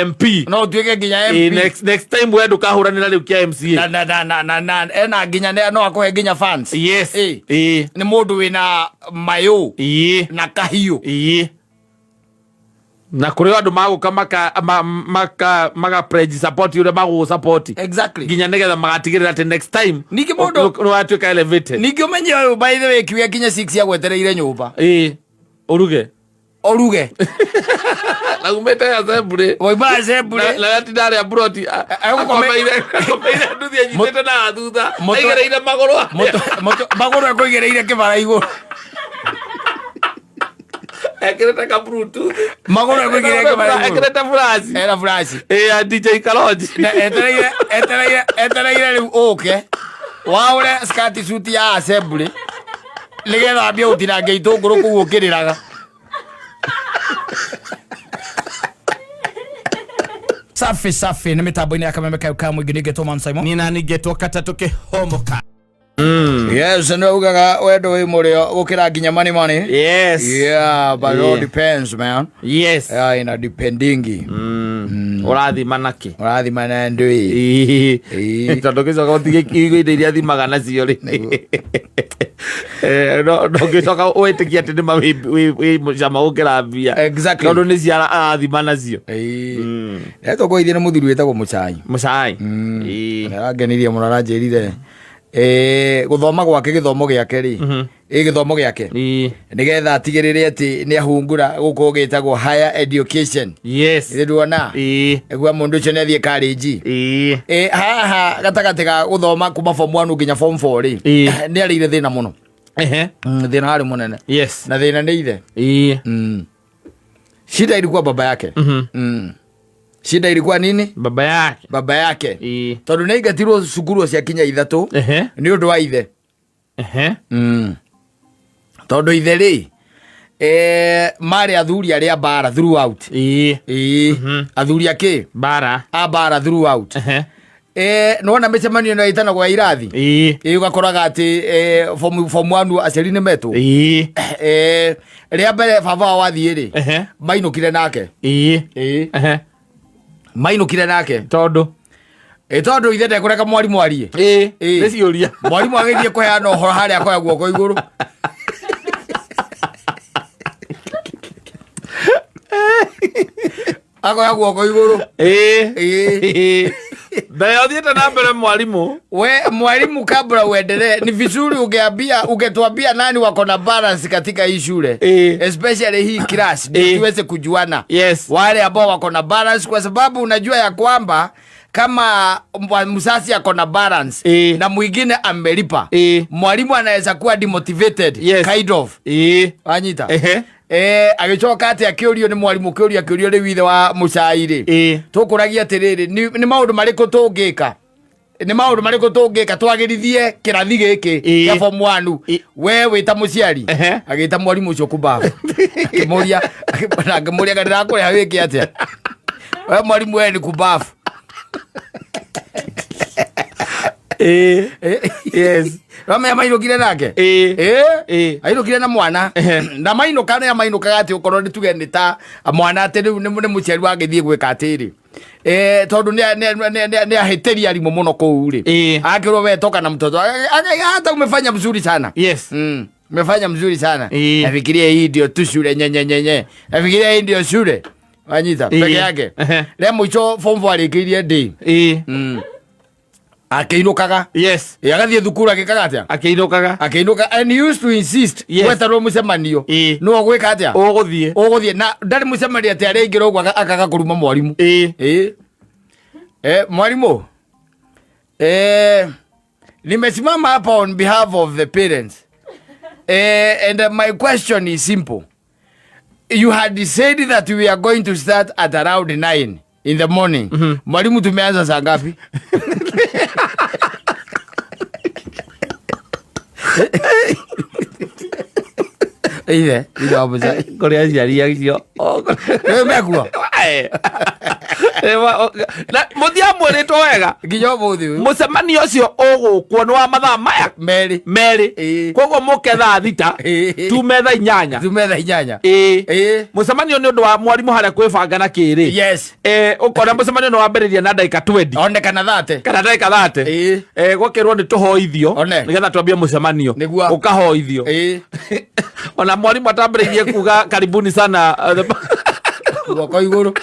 MP. No ũtuĩke nginya Ĩĩ, MP. next time we ndũkahũranĩra rĩu kĩa MCA. Na ena nginya no akũhe nginya fans. Yes. Ĩĩ. Ĩĩ. Nĩ mũndũ wĩna mayũ na kahiũ. Ĩĩ. Na kũrĩ andũ magũka maka ma- maka maka pledge support ũrĩa magũgũ support. Nginya nĩgetha magatigĩrĩra atĩ next time Ningĩ mũndũ- nĩ watuĩka elevated. Ningĩ ũmenye ũyũ, by the way, kiuga kinya 6 agwetereire nyũmba. Ĩĩ. Ũruge. Ũruge. Na umĩte assembly. Wauma assembly. Na atinda arĩa mburoti akomeire nduthi anyitĩte na thutha aigĩrĩire magũrũ. Magũrũ ekũigĩrĩire kĩbara igũrũ. Ekĩrĩte ka bluetooth. Magũrũ ekũigĩrĩire kĩbara igũrũ. Ekĩrĩte flash. Ena flash. Ĩĩ, ya DJ Kalonji. Na etereire rĩu ũke waũre skirt suit ya assembly nĩgetha ambie gũtinangia itũngũrũ kũu ũkĩrĩraga. Safi safi, nĩ mĩtambo-inĩ ya Kameme kayo ka mũingĩ, nĩngetwo Man Simon. Nina ningetwo katatũ kĩhomoka. Yes, nĩ ugaga wendo wĩ mũrĩo gũkĩra nginya money money. Yes. Yeah, but it all depends, man. Yes. Yeah, ina dependingi. Ũrathima nakĩ? Ũrathima na ndũĩ. Ĩĩ. Tondũ gĩcoka ũtige igo indo iria thimaga nacio rĩ. Ndũngĩcoka wĩtĩkie atĩ nĩma wĩ mũcama gũkĩra mbia. Tondũ nĩ ciara arathima nacio. Ĩĩ. Etũkũithie nĩ mũthuri wĩtagwo Mũcai. Mũcai. Arangenirie mũno, aranjĩrire gũthoma gwake, gĩthomo gĩake rĩ, ĩ gĩthomo gĩake nĩgetha atigĩrĩre atĩ nĩ ahungura gũkũ gĩtagwo higher education. Ĩthĩ nduona gua mũndũ ũcio nĩ athiĩ karĩnji. Haha gatagatĩ ga gũthoma kuma form 1 nginya form 4 rĩ, nĩ arĩire thĩna mũno. Thĩna warĩ mũnene. Na thĩna nĩ ithe. Shida ilikuwa baba yake. Shida ilikuwa nini? Baba yake. Baba yake. Tondũ nĩ aingatirwo cukuru cia kinya 3 nĩ ũndũ wa ithe. Tondũ ithe rĩ, marĩ athuri arĩa mbara throughout. Athuri akĩ? Mbara. A mbara throughout. Nĩwona mĩcemanio ĩno ĩtanagwo ya irathi? Ũgakoraga atĩ form 1 aciari nĩ metwo. Rĩa mbere baba wao athiĩ rĩ, mainũkire nake. Mainũkire nake. Tondũ? Tondũ ithe ndekũreka mwarimũ arie. Nĩ ciũria. Mwarimũ agĩthiĩ kũheana ũhoro harĩa akoya guoko igũrũ. Akoya guoko igũrũ. Mbere ya ũthiĩte na mbere mwarimũ. We mwalimu, kabla uendelee, ni vizuri ungeambia, ungetuambia nani wako na balance katika hii shule. Especially hii class, ndio tuweze kujuana. Wale ambao wako na balance, kwa sababu unajua ya kwamba kama mzazi ako na balance na mwingine amelipa, mwalimu anaweza kuwa demotivated, kind of. Wanyita? Agĩcoka atĩ akĩũrio nĩ mwarimũ kĩũria, akĩũrio rĩu ithe wa Mũcai rĩ, tũkũragia atĩrĩrĩ, nĩ maũndũ marĩkũ tũngĩka? Nĩ maũndũ marĩkũ tũngĩka twagĩrithie kĩrathi gĩkĩ kĩa form 1? We wĩ ta mũciari. Agĩta mwarimũ ũcio kumbabu. Akĩmũria, na akĩmũria kana ndĩrakũrĩha wĩke atĩa? We mwarimũ, we ni kumbabu. Yes. Ramenya mainũkire nake? Ainũkire na mwana. Na mainũka nĩ mainũkaga atĩ okorwo nĩ tuge nĩ ta mwana atĩ rĩu nĩ mũciari wagĩthiĩ gwĩka atĩrĩ. Tondũ nĩ ahĩtĩria arimũ mũno kũu rĩ. Akĩrwo we toka na mtoto. Hata umefanya mzuri sana. Umefanya mzuri sana. Nafikiria hii ndio tu shule nyenye nyenye. Nafikiria hii ndio shule. Wanyita peke yake. Rĩa mũico form 4 arĩkĩirie ndĩ. Akĩinũkaga. Agathiĩ thukuru agĩkaga atĩa? Akĩinũkaga. Akĩinũka, and he used to insist gweterwo mũcemanio. No ũgwĩka atĩa? Ũgũthiĩ. Ũgũthiĩ. Na ndarĩ mũcemanio atĩ arĩingĩra ũguo akaga kũruma mwarimũ. Mwarimũ. Nimesimama hapa on behalf of the parents. And my question is simple. You had said that we are going to start at around 9 in the morning. Mwalimu, tumeanza saa ngapi? Ithe, ithe wa mũcai. Kũrĩ aciari acio. Rĩu mekuo? Wae. Na mũthia mwĩrĩtwo wega. Nginya ũmũthĩ ũyũ. Mũcemanio ũcio ũgũkwo nĩ wa mathaa maya merĩ. Merĩ. Koguo mũke thaa 6, tume thaa 8. Tume thaa 8. Ĩĩ. Mũcemanio nĩ ũndũ wa mwarimũ harĩa kwĩbanga na kĩrĩ. Ũkona mũcemanio nĩ wambĩrĩria na ndagĩka 20. One kana 30. Kana ndagĩka 30. Gwakĩrwo nĩ tũhoithio. One. Nĩgetha twambie mũcemanio. Nĩguo. Ũkahoithio. Ona mwarimũ atambĩrĩirie kuga karibuni sana. Guoko igũrũ.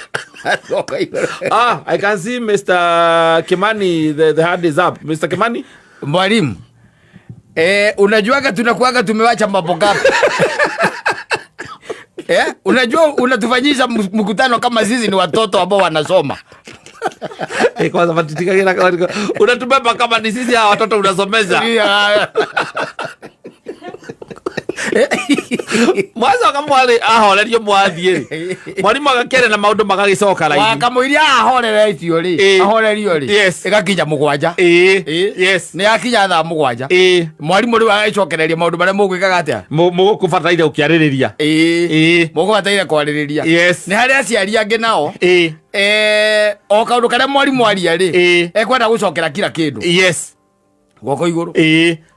Guoko igũrũ. Ah, I can see Mr. Kimani, the hand is up. Mr. Kimani? Mwalimu. Unajuaga tunakuaga tumewacha mambo ngapi? Unajua unatufanyisha mkutano kama sisi ni watoto ambao wanasoma. Kwanza matitikagira kama unatubeba kama ni sisi hawa watoto unasomesha. Yeah. Mwanzo kama wale ahorerio mwathiĩ. Mwalimu agakĩaria na maũndũ magagĩcoka raini. Wakamũiria ahoreretio rĩ. Ahorerio rĩ. Ĩgakinya 7. Nĩ yakinya thaa 7. Mwalimu rĩu agagĩcokereria maũndũ marĩa mũgwĩkaga atĩa? Mũgũkũbataire gũkĩarĩrĩria. Mũgũbataire kwarĩrĩria. Nĩ harĩ aciari angĩ nao. O kaũndũ karĩa mwalimu aria rĩ. Ekwenda gũcokera kila kĩndũ. Guoko igũrũ.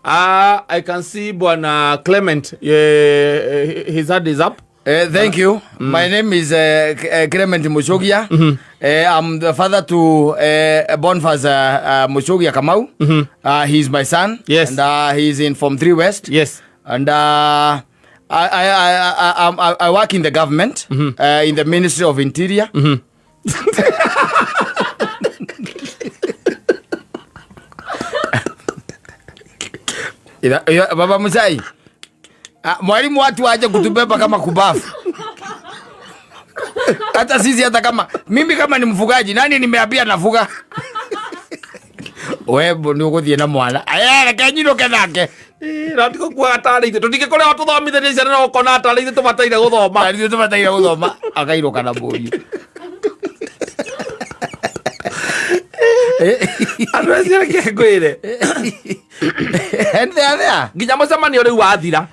I can see Bwana Clement, his hand is up. Thank you. My name is Clement Mushogia. I'm the father to Boniface Mushogia Kamau. He's my son. And he's in Form 3 West. And I work in the government, in the Ministry of Interior. Ila, Baba Musai. Mwalimu watu waje kutubeba kama kubafu. Hata sisi, hata kama mimi kama ni mfugaji, nani nimeambia nafuga? Wewe ni uguthie na mwana. Aya, reke nyinũke nake. Na ndiko kuaga tarĩ ithuĩ. Tũtingĩkorwo tũthomithĩtie ciana na ũkona tarĩ ithuĩ tũbataire gũthoma. Tarĩ ithuĩ tũbataire gũthoma, akairũka na mũriũ. Andũ acio reke ngwĩre. And they are there. Nginya mũcemanio rĩu wathira.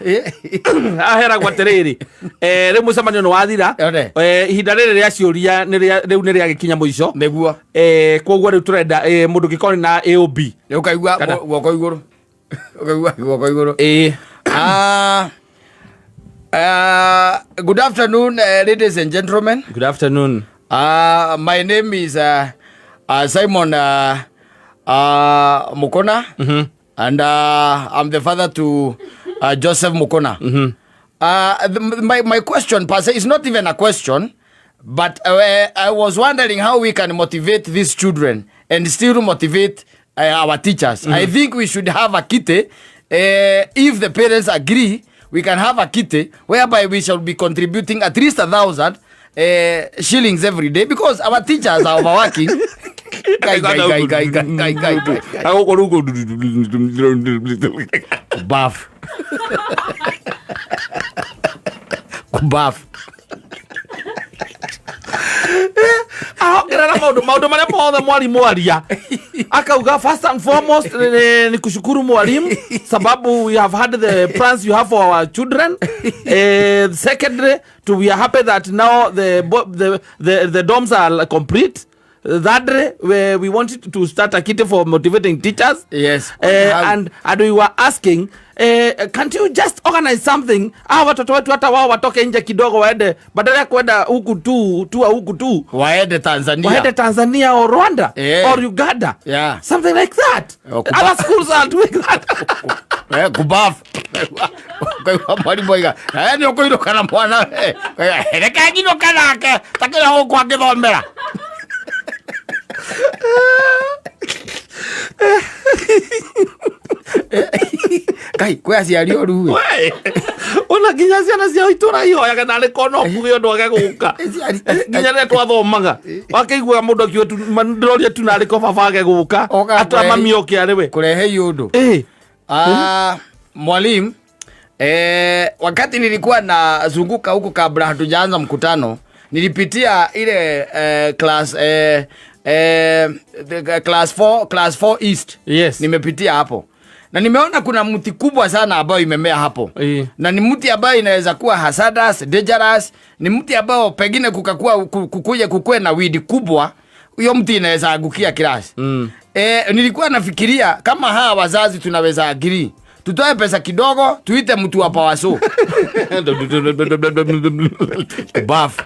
Aheragwo atĩrĩrĩ. Rĩu mũcemanio nĩ wathira. One. Ihinda rĩrĩ rĩa ciũria rĩu nĩ rĩagĩkinya mũico. Nĩguo. Koguo rĩu tũrenda, mũndũ ũngĩkorwo nĩ na AOB. Rĩu ũkaigua Kana guoko igũrũ. Ũkaigua guoko igũrũ. Good afternoon, ladies and gentlemen. Good afternoon. My name is Simon Mukona, and I'm the father to Joseph Mukona. My question, per se, is not even a question, but I was wondering how we can motivate these children and still motivate our teachers. I think we should have a kitty. If the parents agree, we can have a kitty whereby we shall be contributing at least 1,000 shillings every day, because our teachers are overworking. Guy, guy, guy, guy, guy, guy, guy, guy. Kubafu. Kubafu. Ahongerera maundu maria mothe mwalimu aria. Akauga first and foremost ni kushukuru mwalimu sababu we have had the plans you have for our children. Secondly, to we are happy that now the dorms are complete. Thirdly, we wanted to start a kitty for motivating teachers. Yes. And we were asking, can't you just organize something? Watoto wetu hata wao watoke nje kidogo waende, badala ya kwenda huku tu, tu huku tu. Waende Tanzania. Waende Tanzania or Rwanda or Uganda. Something like that. Other schools are doing that. Kubafu. Kwa mwalimu oiga, ni ũkũinũka na mwana, reke nyinũke nake, ta kĩrĩa gũkũ angĩthomera. Kai, kwĩ aciari oru we. We, ona nginya ciana cia itũra ihoyaga narĩ korwo no kuge ũndũ age gũka. Nginya rĩrĩa twathomaga, wakĩiguaga mũndũ akiuga tu, ndĩroria tu narĩ korwo baba age gũka, Oka ata kũrehe mami oke arĩ we. Kũrehe iũndũ. Mwalimu, wakati nilikuwa nazunguka huku kabla hatujaanza mkutano, nilipitia ile the class 4, class 4 East. Nimepitia hapo. Na nimeona kuna mti kubwa sana ambayo imemea hapo. Na ni mti ambayo inaweza kuwa hazardous, dangerous, ni mti ambao pengine kukakua, kukuye kukue na weed kubwa. Huyo mti inaweza angukia class. Nilikuwa nafikiria kama hawa wazazi tunaweza agree, tutoe pesa kidogo, tuite mtu wa power saw. Bafu.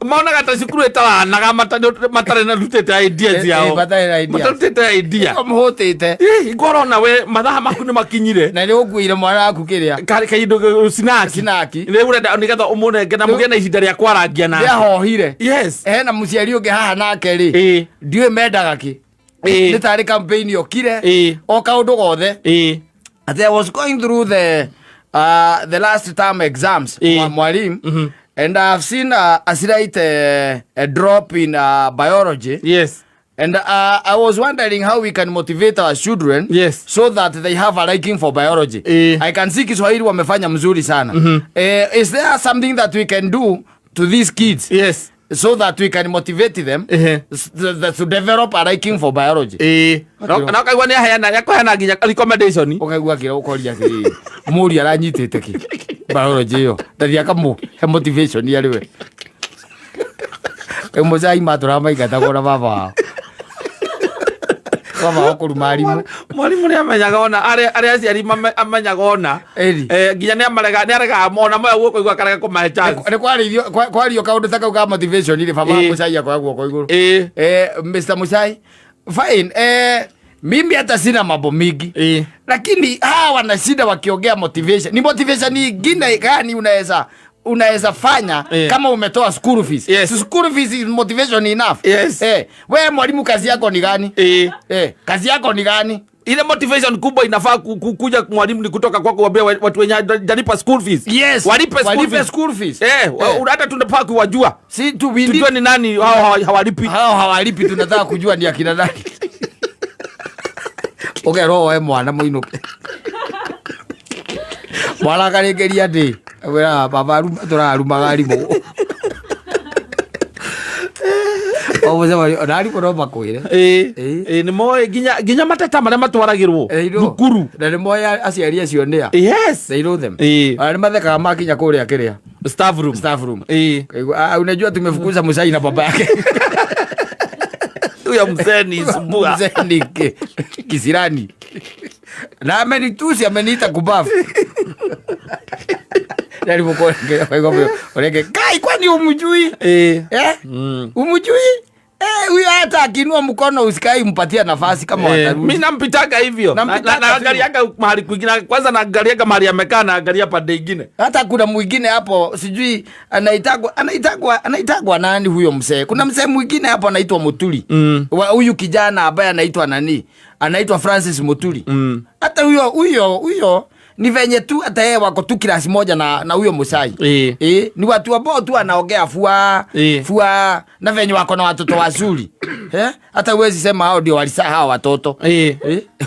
Maonaga ta cukuru ĩtaranaga matarĩ na rutĩte idea ciao. Matarĩ na ideas. Matarutĩte idea. Mũhũtĩte. Ngorona we mathaa maku nĩ makinyire. Na nĩ ũkuire mwana waku kĩrĩa. Kaindu sinaki. Sinaki. Rĩu ũrenda nĩgetha ũmũnenge na mũgĩe na ihinda rĩa kwarangia nake. Nĩahohire. Yes. Hena mũciari ũngĩ haha nake rĩ. Ndiũĩ mendaga kĩ. Nĩ tarĩ campaign yokire. O kaũndũ gothe. I was going through the last term exams, mwalimu, and I've seen a slight a drop in biology. Yes. And I was wondering how we can motivate our children, yes, so that they have a liking for biology. I can see Kiswahili wamefanya mzuri sana. Is there something that we can do to these kids? Yes. So that we can motivate them to develop a liking for biology. Na ukaigua nĩ aheana, nĩakũheana nginya recommendation. Ukaigua kĩrĩa ũkoria atĩrĩrĩ, mũriũ aranyitĩte kĩ biology ĩyo, ndathi akamũhe motivation arĩ we. Rĩu mũcai matũramaingatagwo na baba wao. Baba wao kũruma arimũ. Mwarimũ nĩ amenyaga ona, arĩa aciari amenyaga ona. Nginya nĩ amarega, nĩ aregaga ona moya guoko igũrũ akarega kũmahe chance. Nĩ kwario kaũndũ ta kau ka motivation rĩ, baba wa Mũcai akoya guoko igũrũ. Mr. Mũcai, fine. Mimi hata sina mambo mingi. Lakini hawa wana shida wakiongea motivation. Ni motivation nyingine gani unaweza fanya kama umetoa school fees? Yes. So school fees is motivation enough. Yes. Wewe mwalimu kazi yako ni gani? Kazi yako ni gani? Ile motivation kubwa inafaa kuja mwalimu ni kutoka kwako kuambia watu wenye hawajalipa school fees. Yes. Walipe school Walipe fees. school fees. Hata tunafaa kuwajua. Si tu we Tujue need ni nani hao hawalipi. Hao hawalipi, tunataka kujua ni akina nani. Okay, roho we mwana muinuke. Mwana akarĩkĩria ndĩ. Wĩra baba tũrarumaga arimũ. O mũcemanio, ona arimũ no makwĩre. Nĩ moĩ nginya mateta marĩa matwaragĩrwo thukuru. Na nĩ moĩ aciari acio nĩ a. Yes. They know them. Ona nĩ mathekaga makinya kũrĩa kĩrĩa. Staff room. Staff room. Kaigua, unajua tumefukuza Mũcai na baba yake. Huyo mzee ni sumbua. Mzee ni kisirani. Na amenitusi, ameniita kubafu. Kai, kwani umjui? Umjui? Huyo hata akiinua mkono usikai mpatia nafasi kama watarudi. Mimi nampitaga hivyo. Nampitaga Naangaliaga mahali kwingine. Kwanza naangaliaga mahali amekaa, naangalia pande nyingine. Hata kuna mwingine hapo sijui anaitagwa nani huyo mzee. Kuna mzee mwingine hapo anaitwa Muturi. Huyu kijana ambaye anaitwa nani? Anaitwa Francis Muturi. Hata huyo ni venye tu hata yeye wako tu class moja na huyo Musai. Ni watu ambao tu anaongea fua na venye wako na watoto wazuri. Hata huwezi sema hao ndio walisaa hao watoto.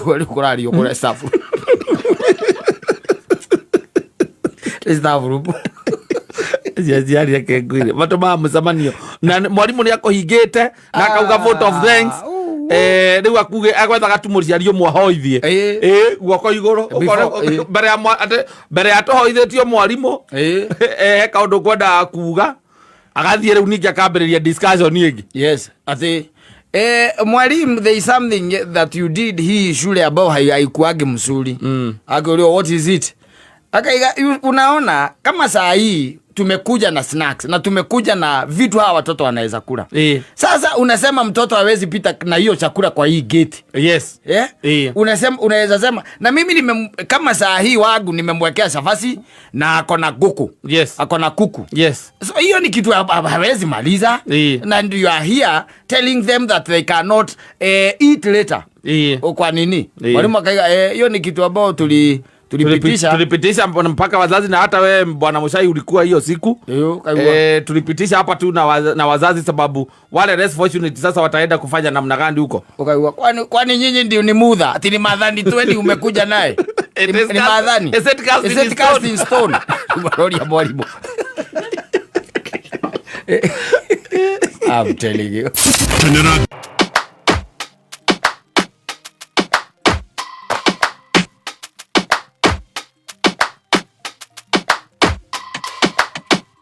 Walikuwa kula staff. Staff room. Ciaciari reke ngwire. Matũmaga mũcemanio. Na mwarimu nĩ akũhingĩte na akauga vote of thanks. Rĩu akuge agwethaga tu mũciari ũmwe ahoithie. Guoko igũrũ. Before, Ũkore, mbere ya atĩ, mbere ya tũhoithĩtio mwarimũ, he kaũndũ kwendaga kuga, agathiĩ rĩu ningĩ akambĩrĩria discussion ĩngĩ. Yes, atĩ, mwalimu, there is something that you did hii shule ambao haikuagi mzuri. Akauliwa, what is it? Akaiga, unaona kama saa hii tumekuja na snacks na tumekuja na vitu hawa watoto wanaweza kula. Sasa unasema mtoto hawezi pita na hiyo chakula kwa hii gate. Yes. Unasema, unaweza sema na mimi kama saa hii wangu nimemwekea chapati na ako na kuku. Yes. Ako na kuku. Yes. So hiyo ni kitu hawezi maliza. Na you are here telling them that they cannot eat later. Kwa nini? Mwalimu akaiga, hiyo ni kitu ambao tulipitisha. Tulipitisha mpaka wazazi na hata wewe Bwana Muchai ulikuwa hiyo siku. Ndio, kaigua. Tulipitisha hapa tu na wazazi sababu wale less fortunate sasa wataenda kufanya namna gani huko. Ukaigua, kwani nyinyi ndio ni mudha? Ati ni madhani tu umekuja naye. It Ni is cast madhani. Is it cast Is in it cast stone? in stone? Maroli ya mwalimu. I'm telling you. Turn it up.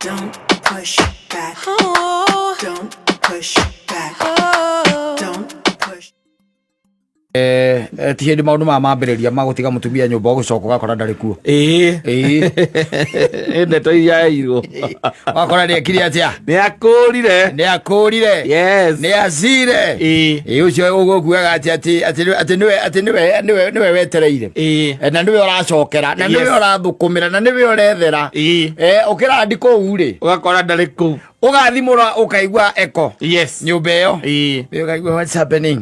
Don't push back. Don't push back. Don't push. Ti hĩndĩ maũndũ maya mambĩrĩria magũtiga mũtumia nyũmba ũgũcoka ũgakora ndarĩ kuo. Ĩĩ. Ĩĩ. Ĩ ndeto iria heirwo. Wakora nĩ ekire atĩa? Nĩ akũrire. Nĩ akũrire. Yes. Nĩ acire. Ĩĩ. Ĩĩ, ũcio ũgũkuaga atĩ atĩ atĩ atĩ nĩwe atĩ nĩwe nĩwe nĩwe wetereire. Ĩĩ. Na nĩwe ũracokera na nĩwe ũrathũkũmĩra na nĩwe ũrethera. Ĩĩ. Ũkĩrandi kũu rĩ, Ũgakora ndarĩ kũu. Ũgathimũra ũkaigua eko. Yes. Nyũmba ĩyo. Ĩĩ. Ũkaigua what's happening.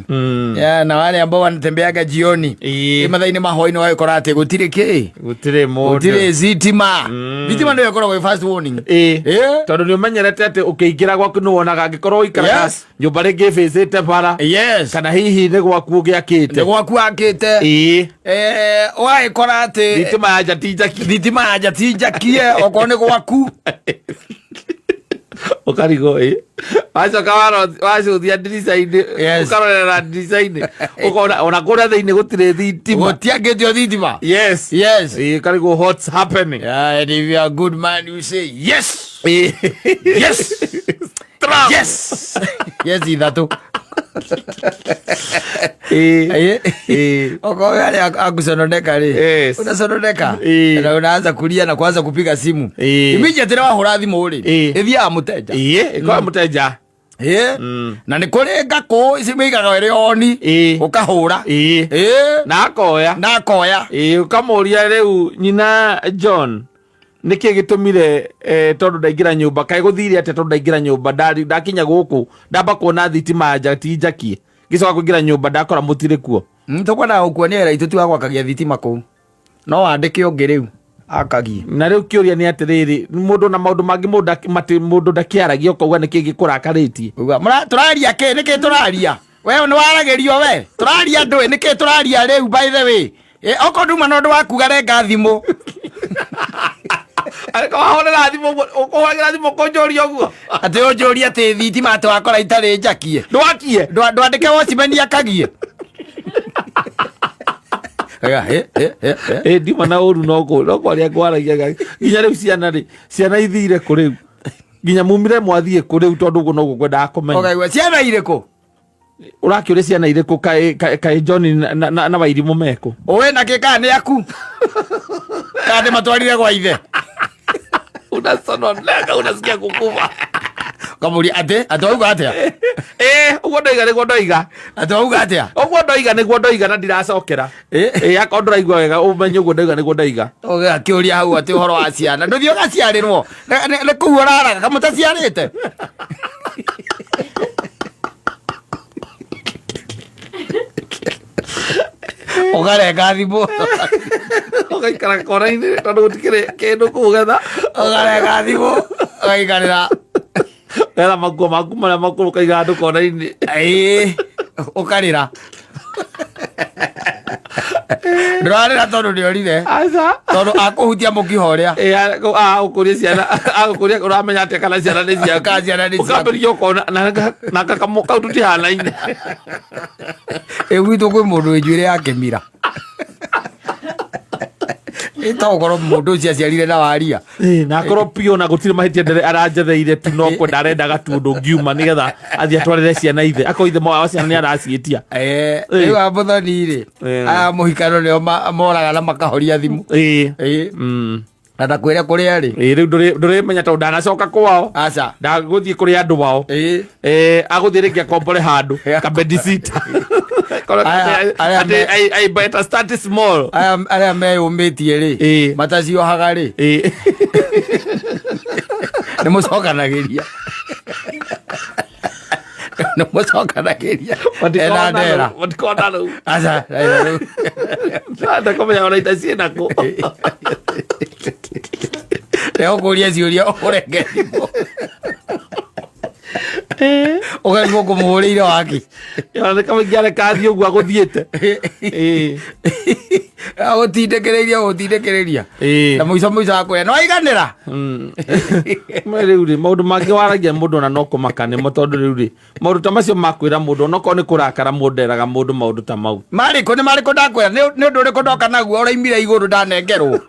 Yeah, na wale ambao wanatembeaga jioni. Ĩĩ. Mathaa-inĩ ma hwaĩ-inĩ ũgagĩkora atĩ gũtirĩ kĩ. Gũtirĩ mũndũ. Gũtirĩ thitima. Thitima nĩyo ĩkoragwo ĩ first warning. Ĩĩ. Ĩĩ. Tondũ nĩ ũmenyerete atĩ ũkĩingĩra gwaku nĩ wonaga angĩkorwo ũikaraga Yes. nyũmba rĩngĩ ĩbĩcĩte bara. Yes. Kana hihi nĩ gwaku ũgĩakĩte. Nĩ gwaku akĩte. Ĩĩ. Ũgagĩkora atĩ Thitima ya nja ti njaki. Thitima ya nja ti njakie okorwo nĩ gwaku. Ũkarigwo ĩ. Wacoka wacuthia ndirica-inĩ. Yes. Ũkarorera ndirica-inĩ. Ũkona ona kũrĩa thĩinĩ gũtirĩ thitima. Gũtiakĩtio thitima. Yes. Yes. Ĩĩ, ũkarigwo what's happening. Yeah, and if you are a good man, you say yes. Ĩĩ. Yes. Trump. Yes. Yes, ithatũ. Ĩĩ. Ĩĩ. Okorwo arĩa akucononeka rĩ. Yes. Unasononeka. Ĩĩ. Na unaanza kulia na kuanza kupiga simu. Ĩĩ. Immediately wahũra thimũ rĩ. Ĩĩ. Ĩthiaga mũteja. Ĩĩ, ĩkorwo mũteja. Ĩĩ. Na nĩ kũrĩ ngakũ ici mĩigaga ĩrĩ oni. Ĩĩ. Ũkahũra. Ĩĩ. Ĩĩ. Na akoya. Na akoya. Ĩĩ, ũkamũria rĩu nyina John nĩkĩ gĩtũmire tondũ ndaingĩra nyũmba kaĩ gũthire atĩa tondũ ndaingĩra nyũmba ndakinya gũkũ ndamba kuona thitima ya nja ti njakie ngĩcoka kũingĩra nyũmba ndakora mũtirĩ kuo. Tũkwendaga gũkuonia wĩra itũ ti wa gwakagia thitima kũu. No wandĩke ũngĩ rĩu akagie. Na rĩu kĩũria nĩ atĩrĩrĩ, mũndũ na maũndũ mangĩ mũndũ ndakĩaragia ũkauga nĩkĩ gĩkũrakarĩtie. Uga, tũraria kĩ? Nĩkĩ tũraria? We nĩ waragĩrio we? Tũraria ndũĩ? Nĩkĩ tũraria rĩu by the way? Okorwo nduma na ũndũ wa kuga renga thimũ. Arĩko wahũrĩra thimũ ũguo, ũkũhũragĩra thimũ kũnjũria ũguo? Atĩ ũnjũrie atĩ thitima atĩ wakora itarĩ njakie. Ndwakie? Ndwandĩke watchman akagie. Ega, he, he, he, he. Ĩ, ndiuma na ũru no no kwaria ngwaragia nginya rĩu ciana rĩ, ciana ithire kũ rĩu? Nginya mumire mwathiĩ kũ rĩu tondũ ũguo noguo ngwendaga kũmenya. Ũkaigua, ciana irĩkũ? Ũrakĩũria ciana irĩkũ kaĩ John na Wairimũ mekũ? Ũĩ na kĩ kana nĩ aku? Kana nĩ matwarire gwa ithe? Unasononeka, unasikia kukuva. Ũkamũria atĩ, atĩ wauga atĩa? Ũguo ndoiga nĩguo ndoiga. Atĩ wauga atĩa? Ũguo ndoiga nĩguo ndoiga na ndiracokera. Akorwo ndũraigua wega, ũmenye ũguo ndoiga nĩguo ndoiga. Ũgakĩũria hau atĩ ũhoro wa ciana. Ndũthiĩ ũgaciarĩrwo. Nĩ kũu ũraraga, kamũtaciarĩte. Ũgarenga thimũ. Ũgaikara kona-inĩ tondũ gũtikĩrĩ kĩndũ kũu getha. Ũgarenga thimũ, ũgaikarĩra. Getha makuo maku marĩa makũrũ ũkaiga handũ kona-inĩ. Ĩĩ, ũkarĩra. Ndũrarĩra tondũ nĩorire. Aca. Tondũ akũhutia mũkiha ũrĩa. Ĩĩ, agũkũria ciana, agũkũria, ũramenya atĩa kana ciana nĩ ciaku? Kana ciana nĩ ciaku. Ũkambĩrĩria ũkona, na kau tũtihanaine. Ĩ, gwitũ kwĩ mũndũ wĩ njuĩrĩ ya kĩmira. Ĩ, to ũkorwo mũndũ ũcio aciarire na waria. Ĩ, na akorwo piũ na gũtirĩ mahĩtia ndere aranjetheire tu no kwenda arendaga tu ũndũ ngiuma nĩgetha athiĩ atwarĩre ciana ithe. Akorwo ithe wa ciana nĩ araciĩtia. Rĩu a Mũthoni rĩ, aya mũhikano nĩo moraga na makahoria thimũ. Na ndakwĩra kũrĩa rĩ. Rĩu ndũrĩmenya tondũ ndanacoka kwao. Aca. Ndagũthiĩ kũrĩ andũ ao. Agũthiĩ rĩngĩ akombore handũ, kabedisita. Aya, aya Ati, me- I better start small. Aya, arĩa meyũmĩtie rĩ, mataciohaga rĩ. Nĩ mũcokanagĩria. Nĩ mũcokanagĩria. Matikona Ena ndera. rĩu, matikona rĩu. Aca, ena rĩu. Ndakũmenya ona ita ciĩna kũ. Reke ũkũrie ciũria ũrenge thimũ. Ũkaigua ũkũmũhũrĩire waki. Ona nĩ kamũingĩ areka athiĩ ũguo agũthiĩte. Agũtindĩkĩrĩria, agũtindĩkĩrĩria. Na mũico mũico akwĩra, nĩ waiganĩra? Rĩu rĩ, maũndũ mangĩ waragia mũndũ ona no kũmaka nĩmo tondũ rĩu rĩ, maũndũ ta macio makwĩra mũndũ, onokorwo nĩ kũrakara mũndũ eraga mũndũ maũndũ ta mau. Marĩkũ, nĩ marĩkũ ndakwĩra? Nĩ ũndũ ũrĩkũ ndoka naguo ũraimire igũrũ ndanengerwo?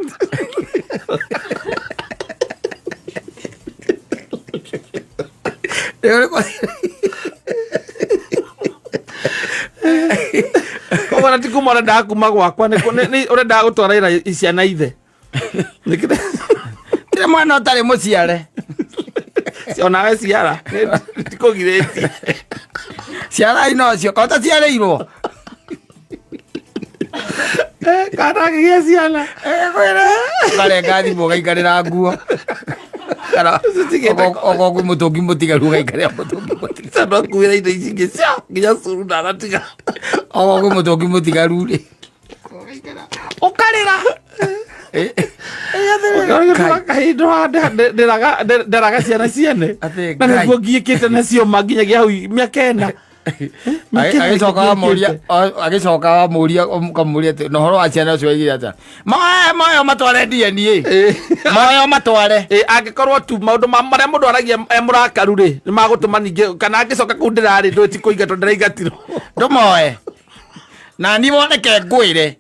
Koguo na ti kuma ũrendaga kuma gwakwa ũrendaga gũtwara ciana ithe. Tire mwana ũtarĩ mũciare. Onawe ciara tikũgirĩtie. Ciarai nocio ko ũtaciarĩirwo. Kana akĩgĩa ciana. Ũkarenga thimũ ũgaikarĩra nguo. Kana okorwo kwĩ mũtũngi mũtigaru ũgaikarĩra mũtũngi mũtigaru. Tondũ akuĩra indo ici ingĩ cia nginya curu ndanatiga. Okorwo kwĩ mũtũngi mũtigaru rĩ. Ũkarĩra. Nderaga ciana ciene na nĩguo ngiĩkĩte nacio ma nginyagia hau mĩaka ĩna. Agĩcoka wamũria agĩcoka wamũria ũkamũria atĩ na ũhoro wa ciana ũcio waigire atĩa moe moyo matware DNA moyo matware. Angĩkorwo tu maũndũ marĩa mũndũ aragia e mũrakaru rĩ nĩ magũtũma ningĩ kana angĩcoka kũu ndĩrarĩ ndũĩ ti kũingatwo ndĩraingatirwo. Ndũmoe na niĩ reke ngwĩre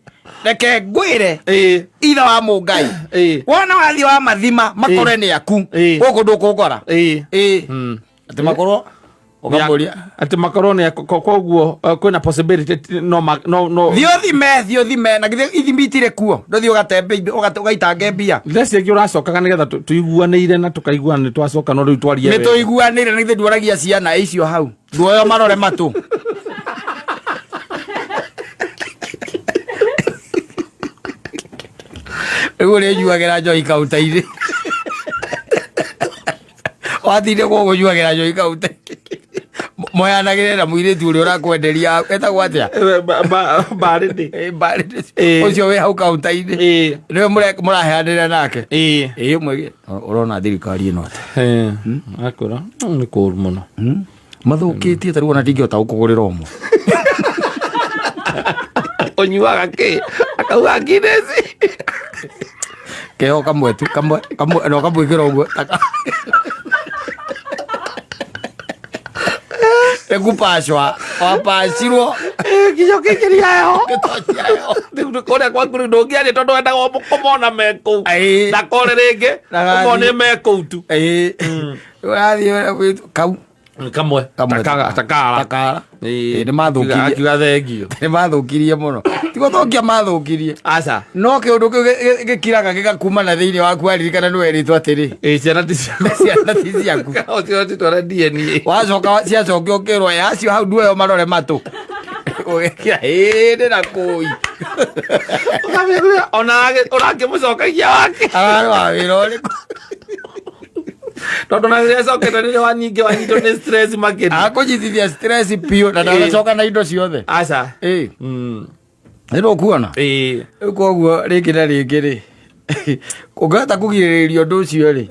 reke ngwĩre ithe wa mũngai wona wathiĩ wa mathima makore nĩ aku gũkũ ndũkũngora. Atĩ makorwo ũkamũria atĩ makorwo nĩ koguo kwĩna possibility no no no thiĩ ũthime thiĩ ũthime na githĩ ithimi itirĩ kuo ndũthiĩ ũgatembe ũgaitange mbia. Ndeciria ũracokaga nĩgetha tũiguanĩire na tũkaiguana nĩ twacoka no rĩu twarie. Nĩ tũiguanĩire na githĩ nduoragia ciana icio hau nduoyo marore matũ. Rĩu ũrĩnyuagĩra njohi kaunta-inĩ. Wathire gũkũnyuagĩra njohi kaunta-inĩ. Moyanagĩre na mũirĩtu ũrĩa ũrakwenderia etagwo atĩa? Mbarĩndĩ. Mbarĩndĩ. Ũcio wĩ hau kaunta-inĩ. Nĩwe mũraheanĩra nake. Ĩĩ ũmwe ũrona thirikari ĩno atĩa? Akwĩra nĩ kũũru mũno. Mathũkĩtie ta rĩu ona ndingĩhota gũkũgũrĩra ũmwe. Ũnyuaga kĩ? Akauga Guinness. Keho kamwe tu kamwe kamwe no kamwĩkĩra ũguo. Nĩkũpacwa wapacirwo nginya ũkĩingĩria heho. Rĩu kũrĩa gwaku rĩu ndũngĩaria tondũ wendaga kũmona me kũu. Ndakore rĩngĩ ũmone me kũu tu. Ũrathiĩ kau kamwe takara takara. Nĩ mathũkirie. Akiuga thengio. Nĩ mathũkirie mũno. Ti gũthũkia mathũkirie. Aca. No kĩũndũ kĩu gĩkiraga gĩgakuma na thĩinĩ waku waririkana nĩ werĩtwo atĩrĩ. Ciana ti ciaku. Ciana ti ciaku. Ũcio citware DNA. Wacoka ciacokia ũkĩrwo ya acio hau nduoyo marore matũ. Ũgekira ĩĩ na kũi. Ona ũrakĩmũcokagia wake. Ararĩ wa wĩra ũrĩkũ? Tondũ na rĩrĩa acokete nĩ wa nyingĩ wanyitwo nĩ stress makĩria. Akũnyitithia stress biũ na ndanacoka na indo ciothe. Aca. Nĩ ndũkuona? Rĩu koguo rĩngĩ na rĩngĩ rĩ ũngĩhota kũgirĩrĩria ũndũ ũcio rĩ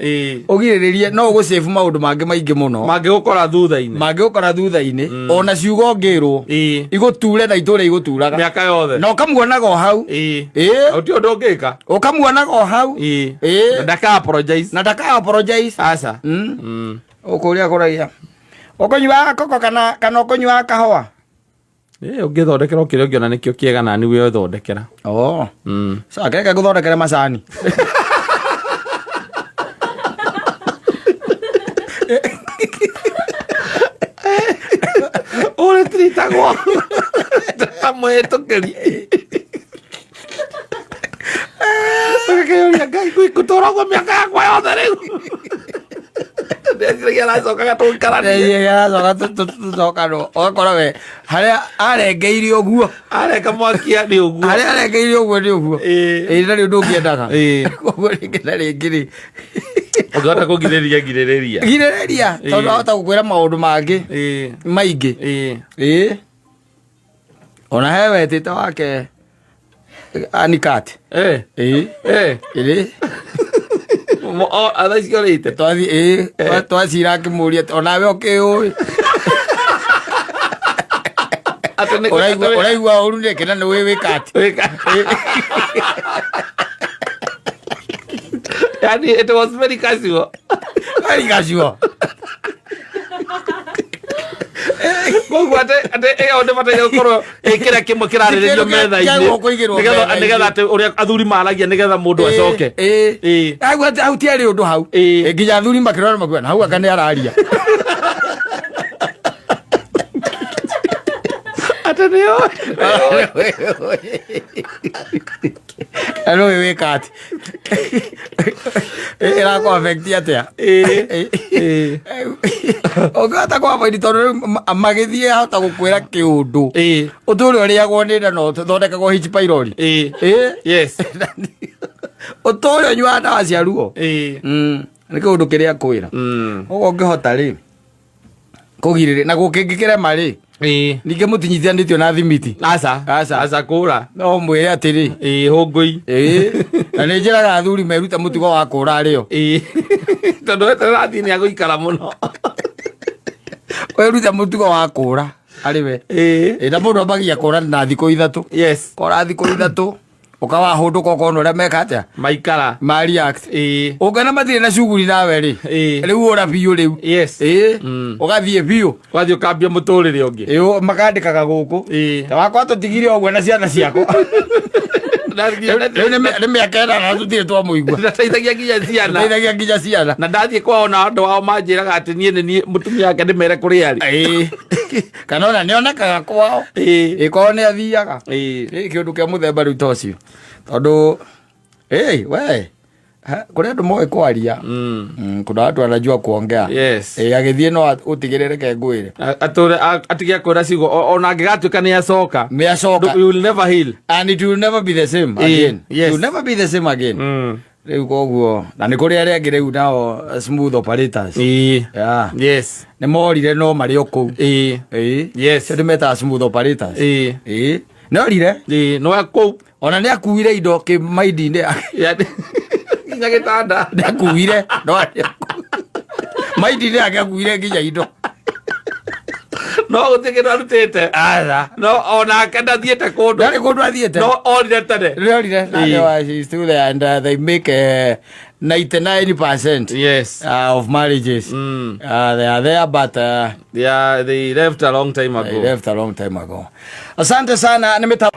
ũgirĩrĩrie no ũgũsave maũndũ mangĩ maingĩ mũno mangĩgũkora thutha-inĩ mangĩgũkora thutha-inĩ ona ciugo ũngĩrwo igũture na itũre igũturaga mĩaka yothe na ũkamuonaga o hau. Ũti ũndũ ũngĩka ũkamuonaga o hau. Na ndaka apologize. Na ndaka apologize. Aca. Ũkũria kũragia ũkũnyuaga koko kana kana ũkũnyuaga kahũa? Ũngĩthondekera kĩrĩa ũngĩona nĩkĩo kĩega na nĩwe ũthondekera. Sawa, keke ngũthondekere macani. Ũrĩ tiritagwo ta mũhĩtũkĩri. Ũgakĩyũria Ngai ngũtũra ũguo mĩaka yakwa yothe rĩu. Ndeciragia aracokaga tũikaranie. Ndeciragia aracoka tũcokanwo. Ũgakora we harĩa arengeire ũguo. Arenga mwaki nĩ ũguo. Harĩa arengeire ũguo nĩ ũguo. Ĩĩ na rĩu ndũngĩendaga. Koguo rĩngĩ na rĩngĩ rĩ. Ũngĩhota kũgirĩrĩria girĩrĩria. Girĩrĩria tondũ ahota gũkwĩra maũndũ mangĩ. Maingĩ. Ona he wetĩte wake Anikat. Ĩĩ. Thaa icio ũrĩte? Twathiĩ, ĩĩ, twacira akĩmũria atĩ, onawe ũkĩũĩ. Ũraigua ũru nĩkĩ na nĩũĩ wĩka atĩ? Yani it was very casual. Very casual. Koguo atĩ ĩyo nĩ bataire gũkorwo ĩ kĩrĩa kĩmwe kĩrarĩrĩrio Kĩndũ kĩa- metha-inĩ kĩa kũigĩrwo nĩgetha metha-inĩ. nĩgetha atĩ ũrĩa athuri maragia nĩgetha mũndũ acoke. Ĩĩ. Hau hau tiarĩ ũndũ hau. Ĩĩ. Ĩ, nginya athuri makĩrora makiuga na hau anga nĩ araria. Atĩ nĩo. Na nũĩ wĩka atĩ ĩrakũ affect atĩa? Ĩĩ. Ĩĩ. Ũngĩhota kwa avoid tondũ rĩu magĩthiĩ ahota gũkwĩra kĩũndũ. Ĩĩ. Ũtũre ũrĩagwo nĩ nda na ũthondekagwo H pylori. Ĩĩ. Ĩĩ. Yes. Ũtũre ũnyuaga ndawa cia ruo. Ĩĩ. Nĩ kĩũndũ kĩrĩa kwĩra. Ũguo ũngĩhota rĩ kũgirĩrĩria na gũkĩngĩkĩrema rĩ Ĩĩ. ningĩ mũtinyitithanĩtio na thimiti. Aca. Aca. Aca kũra. No mwĩre atĩrĩ Ĩĩ hũngũi. ĩĩ na nĩ njĩraga athuri merute mũtugo wa kũra rĩo. Ĩĩ. Tondũ weterera athiĩ nĩ agũikara mũno. Werute mũtugo wa kũra arĩ we. Ĩĩ. Ĩ, na mũndũ ambagia kũra na thikũ ithatũ. Yes. Kora thikũ ithatũ ũkawahũndũka ũkona ũrĩa meka atĩa Maikara. ma react. Ĩĩ. Ũngĩona matirĩ na cuguri nawe rĩ Ĩĩ. rĩu ũra biũ rĩu. Yes. Ĩĩ ũgathiĩ biũ. Wathiĩ ũkambia mũtũrĩre ũngĩ. Ĩĩ makandĩkaga gũkũ. Ĩĩ. Ta wakwa tũtigire ũguo na ciana ciakwa. Rĩu nĩ mĩaka ĩnana tũtirĩ twamũigua. Ndateithagia nginya ciana. Teithagia nginya ciana. Na ndathiĩ kwao na andũ ao manjĩraga atĩ niĩ nĩ niĩ mũtumia wake ndĩmere kũrĩa arĩ. Ĩĩ. Kana ona nĩonekaga kwao. Ĩĩ. Ĩ kwao nĩ athiaga. Ĩĩ. Ĩ kĩũndũ kĩa mũthemba rĩu ta ũcio. Tondũ ĩ we ha, kũrĩ andũ moĩ kwaria. Kuna watu wanajua kuongea. Yes. Ĩ agĩthiĩ no ũtigĩrĩre reke ngwĩre. Atũre atige kwĩra ciugo ona angĩgatuĩka nĩ acoka. Nĩ acoka. You will never heal. And it will never be the same Ĩĩ, again. yes. It will never be the same again. Rĩu koguo na nĩ kũrĩ arĩa angĩ rĩu nao smooth operators. Ĩĩ. Yeah. Yes. Nĩ morire no marĩ o kũu. Ĩĩ. Ĩĩ. Yes. Acio nĩ metaga smooth operators. Ĩĩ. Ĩĩ. Nĩ orire. Ĩĩ. No kũu. Ona nĩ akuire indo kĩmaindi-inĩ yake. Yani nginya gĩtanda. Nĩ akuire no arĩ o kũu. Maindi-inĩ yake akuire nginya indo. No gũtirĩ kĩndũ arutĩte. Aca. No onake ndathiĩte kũndũ. Ndarĩ kũndũ athiĩte. No orire tene. Nĩ orire. Na Ĩĩ. nĩ wa- she's still there and they make 99% Yes. of marriages. They are there but They they left a long time ago. they left a long time ago. Asante sana nimeta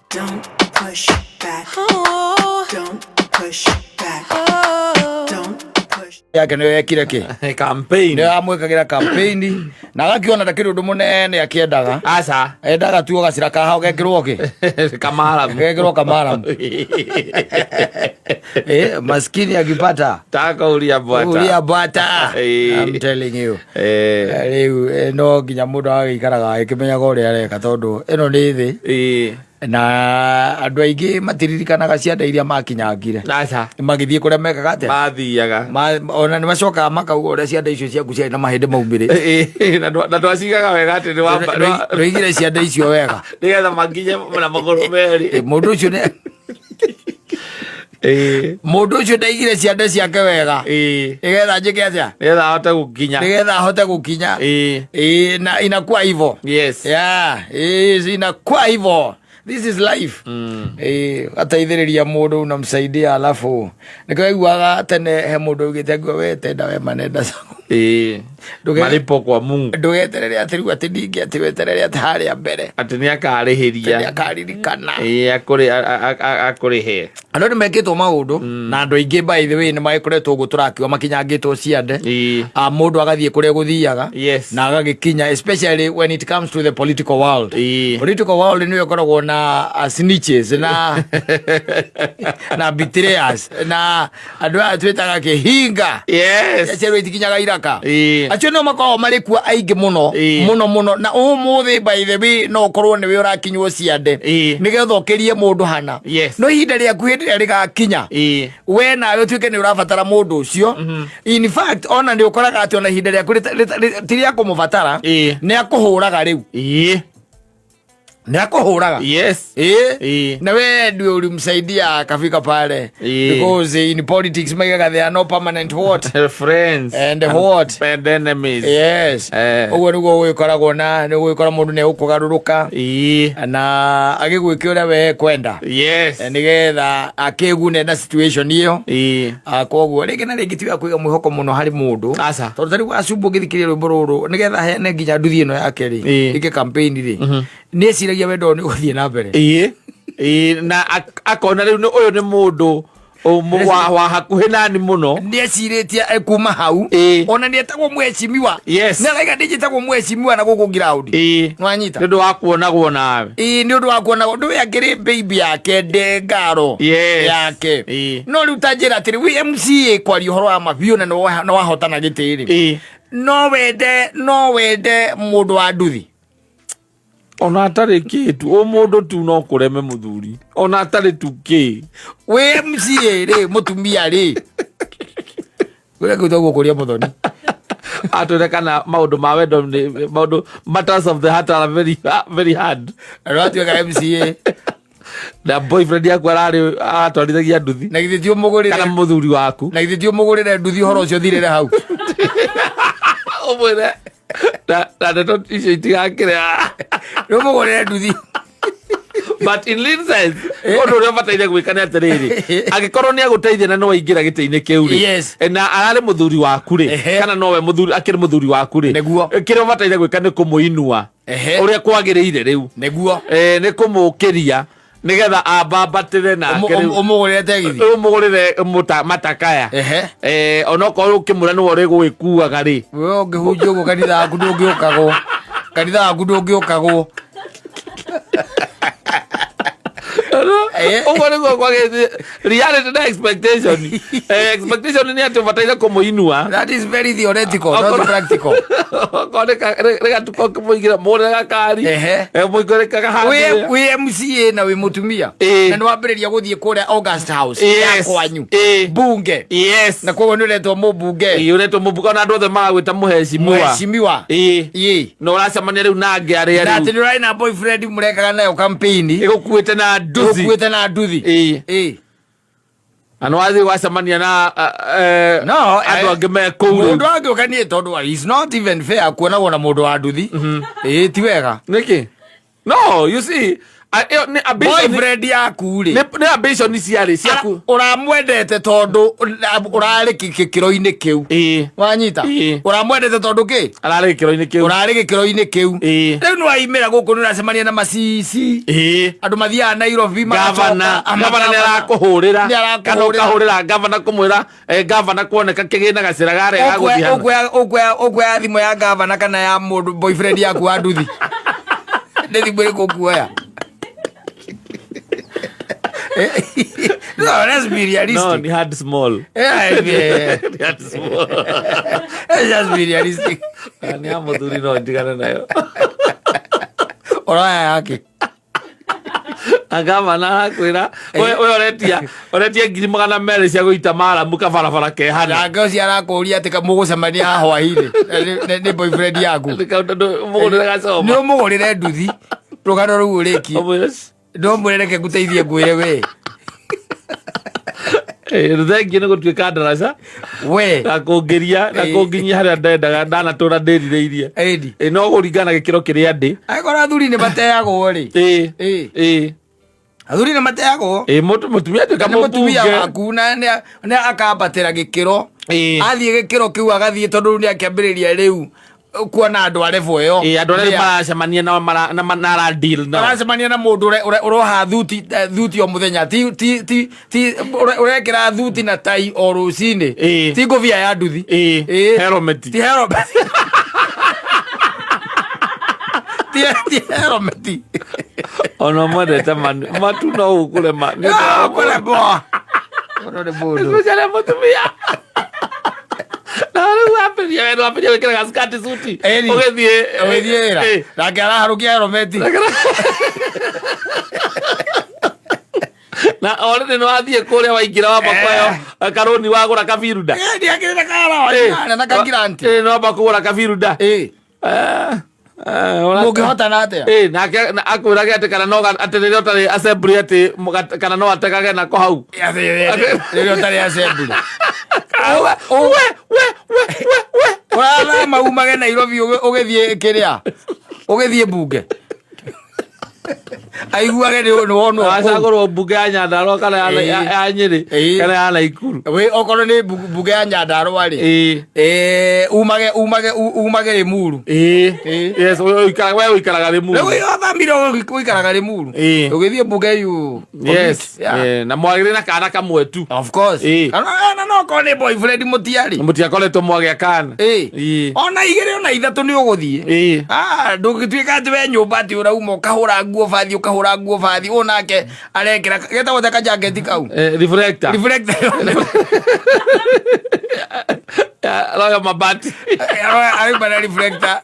Don't push back. Don't push back. Don't push. Yake nĩyo yekire kĩ Campaign. nĩyo amwĩkagĩra campaign na agakiona ndakĩrĩ ũndũ mũnene akĩendaga. Aca. Endaga tu gacĩra kahao gekĩrwo kĩ Kamaramu. gekĩrwo kamaramu. Eh, maskini akipata Takauria bwata. uria bwata. Eh. I'm telling you. Eh. Rĩu no nginya mũndũ agĩikaraga agĩkĩmenyaga ũrĩa areka tondũ ĩno nĩ thĩ Ĩĩ. na andũ aingĩ matiririkanaga cianda iria makinyangire. Aca. Magĩthiĩ kũrĩa mekaga atĩa Mathiaga. Ona nĩ macokaga makauga ũrĩa cianda icio ciaku ciarĩ na mahĩndĩ maumĩrĩte. Ĩĩ. Na ndwacigaga wega atĩ nĩ wamba. Ndũigire cianda icio wega. Nĩgetha makinye na magũrũ merĩ. Mũndũ ũcio nĩ Ĩĩ. Mũndũ ũcio ndaigire ciande ciake wega. Ĩĩ. Nĩgetha njĩke atĩa? Nĩgetha ahote gũkinya. Nĩgetha ahote gũkinya. Ĩĩ. Ĩĩ, na inakuwa hivyo. Yes. Yeah, inakuwa hivyo. This is life. Ĩĩ, ateithĩrĩria mũndũ unamsaidia alafu nĩkĩo waiguaga tene he mũndũ augĩte angĩuga we tenda wema nenda caku. Ĩĩ. Malipo kwa Mungu. Ndũgeterere atĩ rĩu atĩ ningĩ atĩ weterere atĩ harĩa mbere. Atĩ nĩ akarĩhĩria. Nĩ akaririkana. Ĩĩ akũrĩhe. Andũ nĩ mekĩtwo maũndũ na andũ aingĩ by the way nĩ magĩkoretwo ũguo tũrakiuga makinyangĩtwo ciande. Ĩĩ. Mũndũ agathiĩ kũrĩa gũthiaga Yes. na agagĩkinya especially when it comes to the political world. Ĩĩ. Political world nĩyo ĩkoragwo na snitches na na betrayers na andũ aya twĩtaga kĩhinga. Yes. Acio itikinyaga iraka. Ĩĩ. Acio nĩo makoragwo marĩ kuo aingĩ mũno Ĩĩ. mũno mũno na ũmũthĩ by the way no ũkorwo nĩwe ũrakinywo ciande Ĩĩ. nĩgetha ũkĩrie mũndũ hana. Yes. No ihinda rĩaku hĩndĩ ĩrĩa rĩgakinya Ĩĩ. we nawe ũtuĩke nĩ ũrabatara mũndũ ũcio. In fact ona nĩ ũkoraga atĩ ona ihinda rĩaku ti rĩa kũmũbatara Ĩĩ. nĩ akũhũraga rĩu. Ĩĩ. Nĩ akũhũraga. Yes. Ĩĩ. Na we ndiwe ulimsaidia akafika pale. Because in politics maigaga there are no permanent what? Friends. And what? And enemies. Yes. Ũguo nĩguo gũgĩkoragwo, na nĩ gũgĩkora mũndũ nĩ egũkũgarũrũka na agĩgwĩke ũrĩa we ekwenda, nĩgetha akĩgune na situation ĩyo. Koguo rĩngĩ na rĩngĩ tiga kũiga mwĩhoko mũno harĩ mũndũ. Aca. Tondũ ta rĩu Acumbu ũngĩthikĩrĩria rwĩmbo rũrũ, nĩgetha heane nginya nduthi ĩno yake rĩ, ĩke campaign rĩ, nĩ eciragia wendo ũyũ nĩ ũgũthiĩ na mbere. Ĩĩ, na akona rĩu ũyũ nĩ mũndũ wa hakuhĩ nani mũno. Nĩ ecirĩtie kuma hau ona nĩ etagwo mheshimiwa. Nĩ araiga ndĩnjĩtagwo mheshimiwa na gũkũ ground. Nĩwanyita? Nĩ ũndũ wa kuonagwo nawe. Ĩĩ, nĩ ũndũ wa kuona ndũĩ akĩrĩ baby yake ndengaro yake. No rĩu ta njĩra atĩrĩ, wĩ MCA, kwaria ũhoro wa mabiũ, na nĩ wahotana gĩtĩ rĩ, no wende mũndũ wa nduthi? Ona atarĩ kĩ tu, o mũndũ tu no kũreme mũthuri ona atarĩ tu kĩ. Wĩ MCA rĩ, mũtumia rĩ, kũrĩa gwĩtagwo kũrĩa mũthoni. Atwĩre kana maũndũ ma wendo nĩ maũndũ, matters of the heart are very, very hard. Na nĩwatuĩka MCA. Na boyfriend yaku ararĩ aratwarithagia nduthi. Na githĩ ti ũmũgũrĩre? Kana mũthuri waku. Na githĩ ti ũmũgũrĩre nduthi, ũhoro ũcio ũthirĩre hau? Ũmwĩre na ndeto icio itigakĩre. Nĩ ũmũgũrĩre nduthi. But in real sense, ũndũ ũrĩa ũbataire gwĩka nĩ atĩrĩrĩ, angĩkorwo nĩ agũteithia na nĩ waingĩra gĩtĩ-inĩ kĩu rĩ, na ararĩ mũthuri waku rĩ, kana nowe mũthuri, akĩrĩ mũthuri waku rĩ, kĩrĩa ũbataire gwĩka nĩ kũmũinua ũrĩa kwagĩrĩire rĩu. Nĩ kũmũkĩria nĩgetha ambambatĩre nake rĩu. Ũmũgũrĩre tegithi. Ũmũgũrĩre matakaya. Onokorwo ũkĩmwĩra nĩwe ũrĩgũgĩkuaga rĩ. We ũngĩhunjia ũguo, kanitha waku ndũngĩũkagwo, kanitha waku ndũngĩũkagwo. Ũguo nĩguo kwagĩrĩire, reality na expectation. Expectation nĩ atĩ ũbataire kũmũinua. That is very theoretical, not practical. Okorwo nĩ gatuka ũkĩmũigĩra, mũgũrĩre gakari. Mũigĩre kagahandĩre. Wĩ MCA na wĩ mũtumia, na nĩ wambĩrĩria gũthiĩ kũrĩa August House ya kwanyu bunge, na koguo nĩ ũretwo mũmbunge. Ĩĩ, ũretwo mũmbunge, ona andũ othe maragwĩta mũhecimiwa. Mheshimiwa. Na ũracemania rĩu na angĩ arĩa Na atĩ rĩu nĩ ũrarĩ na boyfriend mũrekaga nayo campaign ĩgũkuĩte na nduthi. Ũkuĩte na nduthi. Na nĩ wathiĩ gwacemania na No, andũ angĩ me kũu rĩu. Mũndũ angĩũka niĩ, tondũ is not even fair kuonagwo na mũndũ wa nduthi. Ĩĩ, ti wega. Nĩkĩ? No, you see, ĩyo nĩ ambition. Boyfriend yaku rĩ, Nĩ ambition ciarĩ ciaku. Ũramwendete tondũ ũrarĩ gĩkĩro-inĩ kĩu. Wanyita? Ũramwendete tondũ kĩ? Ararĩ gĩkĩro-inĩ kĩu. Ũrarĩ gĩkĩro-inĩ kĩu. Rĩu nĩ waimĩra gũkũ, nĩ ũracemania na macici, andũ mathiaga Nairobi magacoka. Gavana, gavana nĩ arakũhũrĩra Nĩ arakũhũrĩra. kana ũkahũrĩra gavana kũmwĩra, gavana, kuoneka kĩgĩna gacĩra garĩa gagũthiĩ hana. Ũkuoya thimũ ya gavana kana ya mũndũ boyfriend yaku wa nduthi? Nĩ thimũ ĩrĩkũ ũkuoya? No, let's be realistic. No, ni hard small. Yeah. Ni hard small. Let's just be realistic. Nĩ ya mũthuri no ndigane nayo. Ũroya yake? Gavana arakwĩra we ũretia 200,000 cia gũita maramu kabarabara kehana. Nake ũcio arakũria atĩ mũgũcemania haha hwainĩ nĩ boyfriend yaku. Mũgũrĩre gacoma. Nĩ ũmũgũrĩre nduthi, rũgano rũu ũrĩkie. Ũmwĩre, No mwĩre reke ngũteithie, ngwĩre we. Thengiũ nĩ gũtuĩka ndaraca we na kũngĩria na kũnginyia harĩa ndendaga ndanatũra ndĩrirĩirie. Ĩni. No kũringana na gĩkĩro kĩrĩa ndĩ. Angĩkorwo athuri nĩ mateagwo rĩ, athuri nĩ mateagwo. Mũtumia atuĩka Nĩ mũtumia mũmbunge. waku na nĩ akambatĩra gĩkĩro, athiĩ gĩkĩro kĩu agathiĩ, tondũ rĩu nĩ akĩambĩrĩria rĩu kuona andũ a level ĩyo. Andũ arĩa rĩu maracemania nao na ara deal nao. Aracemania na mũndũ ũroha thuti, thuti o mũthenya, ti ũrekĩra thuti na tai o rũcinĩ, ti ngũbia ya nduthi. Helmet. Ti helmet, ti helmet. Ona mwendete matu no ũkũrema. Ah, kũremwo. Ũyũ nĩ mũndũ. Especially mũtumia na rĩu wambĩrĩria we wambĩrĩria gwĩkĩra gaskati suti. Ĩni. Ũgĩthiĩ. Ũgĩthiĩ wĩra, nake araharũkia helmet. Na already nĩ wathiĩ kũrĩa, waingĩra wamba kuoya karũni, wagũra kabiruda. Ndiakĩrĩte kara na kagiranti. Nĩ wamba kũgũra kabiruda. Mũngĩhotana atĩa? Ĩ, nake akwĩrage atĩ kana no atĩ rĩrĩa ũtarĩ assembly atĩ kana no ategage nako hau. Rĩrĩa ũtarĩ assembly. We we we we we. Ũrathama umage Nairobi ũgĩthiĩ kĩrĩa, ũgĩthiĩ mbunge, aiguage nĩ wonwo kũu. Acagũrwo mbunge ya Nyandarua kana ya Nyĩrĩ kana ya Naikuru. Wĩ okorwo nĩ mbunge ya Nyandarua rĩ, umage umage umage Limuru. Yes, we ũikaraga Limuru. Rĩu wathamire ũikaraga Limuru, ũgĩthiĩ mbunge you Yes. Na mwagĩrĩ na kana kamwe tu. Of course. Kana no korwo nĩ boyfriend mũtiarĩ. Mũtiakoretwo mwagĩa kana. Ona igĩrĩ ona ithatũ nĩ ũgũthiĩ. Ah, ndũngĩtuĩka atĩ we nyũmba atĩ ũrauma ũkahũra nguo bathi, ũkahũra nguo bathi, ũyũ nake arekĩra getagwo ta kajaketi kau. Reflector. Reflector. Royo mabati. Arauma na reflector.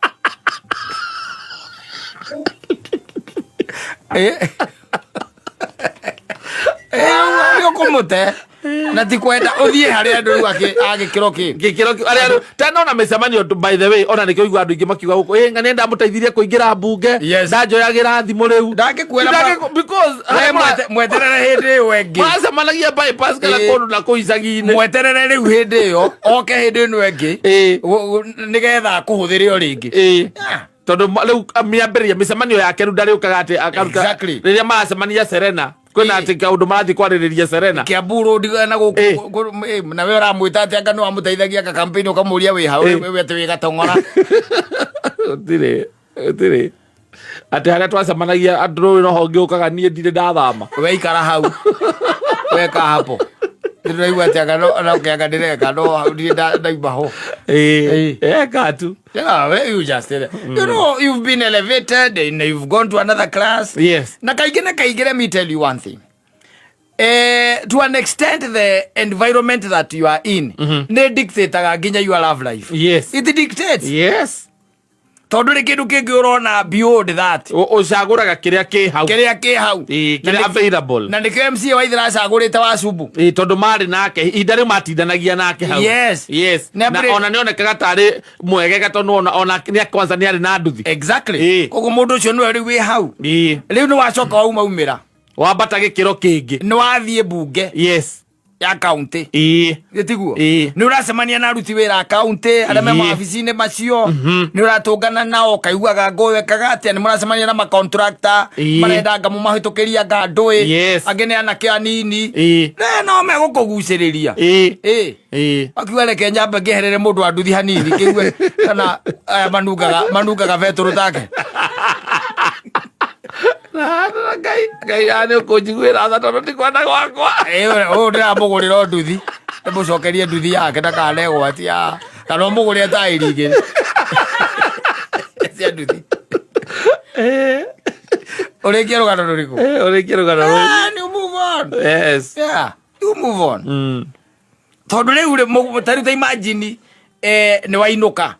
Nĩ ũkũmũte na ti kwenda ũthiĩ harĩ andũ rĩu a gĩkĩro kĩ Gĩkĩro arĩa andũ tena ona mĩcemanio by the way, ona nĩkĩo igua andũ aingĩ makiuga gũkũ, ĩ ng'ania ndamũteithirie kũingĩra mbunge. Ndanjoyagĩra thimũ rĩu. Ndangĩkuoera Because We harĩa mweterere hĩndĩ ĩyo ĩngĩ. Maracemanagia bypass kana kũndũ na kũu icagi-inĩ. Mweterere rĩu hĩndĩ ĩyo oke hĩndĩ ĩno ĩngĩ. Nĩgetha akũhũthĩre o rĩngĩ. Tondũ rĩu mĩambĩrĩria mĩcemanio yake rĩu ndarĩũkaga atĩ akaruta rĩrĩa maracemania Serena, kwĩna atĩ kaũndũ marathiĩ kwarĩrĩria Serena. Kiambu Road na gũkũ, na we ũramwĩta atĩ anga nĩ wamũteithagia ka campaign ũkamũria wĩ ha, we atĩ wĩ Gatong'ora. Gũtirĩ, gũtirĩ. Atĩ harĩa twacemanagia andũ rũĩ noho ngĩũkaga niĩ ndirĩ ndathama. We ikara hau. Weka hapo. Ndĩraigua atĩ anga no kĩanga ndĩreka, no hau ndirĩ ndauma ho. Eka tu. Yeah, well, you just said it. You know, you've been elevated and you've gone to another class. Na kaingĩ na kaingĩ, let me tell you one thing. To an extent, the environment that you are in nĩ dictataga nginya your love life. It dictates. Tondũ nĩ kĩndũ kĩngĩ ũrona beyond that. Ũcagũraga kĩrĩa kĩ hau. Kĩrĩa kĩ hau. Ĩĩ, Na kĩrĩa available. Na nĩkĩo MCA wa Ithira acagũrĩte wa Cubu. Ĩĩ, tondũ marĩ nake ihinda rĩu matindanagia nake hau. Yes. Na Na mbere- ona nĩonekaga tarĩ mwegega tondũ ona nĩ kwanza nĩ arĩ na nduthi. Koguo mũndũ ũcio nĩwe rĩu wĩ hau. Rĩu nĩ wacoka wauma umĩra. Wambata gĩkĩro kĩngĩ. Nĩ wathiĩ mbunge. Ya county. Gĩtiguo? Nĩ ũracemania na aruti wĩra a county arĩa me mawabici-inĩ macio. Nĩ ũratũngana nao ũkaiguaga ngũyũ ekaga atĩa, nĩ mũracemania na macontractor marenda anga mũmahĩtũkĩrie anga ndũĩ. Angĩ nĩ anake anini. Ne, no megũkũgucĩrĩria. Akiuga reke nyambe ngĩherere mũndũ wa nduthi hanini kĩgue kana aya manungaga betũrũ take. Na, na, Ngai, Ngai, ya nĩ ũkũnjiguĩra tha tondũ ndikwenda gwakwa. Ũyũ ndĩramũgũrĩra o nduthi, ndĩmũcokerie nduthi yake ndakanegwatia, kana ũmũgũrĩre taĩri igĩrĩ cia nduthi. Ũrĩkie rũgano rũrĩkũ? Ũrĩkie rũgano rũrĩkũ? You move on. Yes. Yeah, you move on. Tondũ rĩu rĩ, ta rĩu ta imagine, nĩ wainũka.